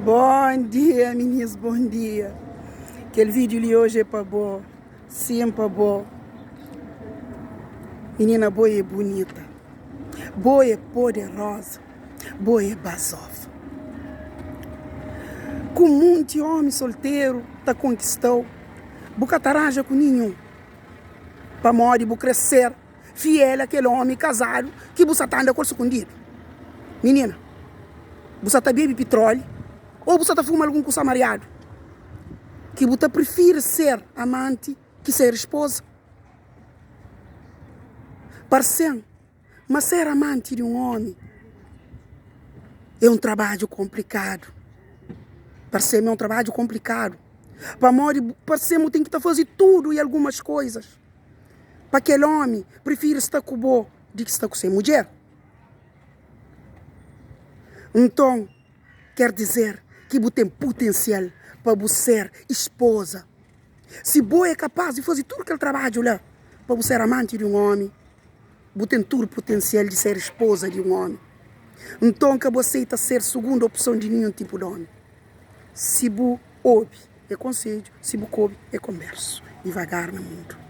Bom dia minis, bom dia. Kel vídeo li hoje é pa bo, sim pa bo. Menina, bo é bonita, bo é poderosa, bo é bazofa. Ku munti homi solteru ta konkistau, bu ka ta ranja ku ninhun, pamodi bu kre ser fiel a kel omi kazadu ki bu sa ta anda ku el sukundidu. Minina, bu sa ta bebe pitróli ô bu sa ta fuma algun kusa mariadu ki bu ta prifiri ser amanti ki ser espoza? Parse-m ma ser amanti di un omi é un trabadju konplikadu. Parse-m é un trabadju konplikadu pamodi parse-m bu ten ki ta faze tudu i algumas koizas. Pa kel ómi prifiri sta ku bo di ki sta ku se mudjer. Nton, ker dizer ki bu ten putensial pa bu ser ispoza. Si bo é kapás di faze tudu kel trabadju la pa bu ser amanti di un ómi, bu ten tudu putensial di ser ispoza di un ómi. Nton, ka bu aseita ser sugundu opson di ninhun tipu di ómi. Si bu obi. É konsedju, si bu ka obi é konbersu. Divagar na mundu.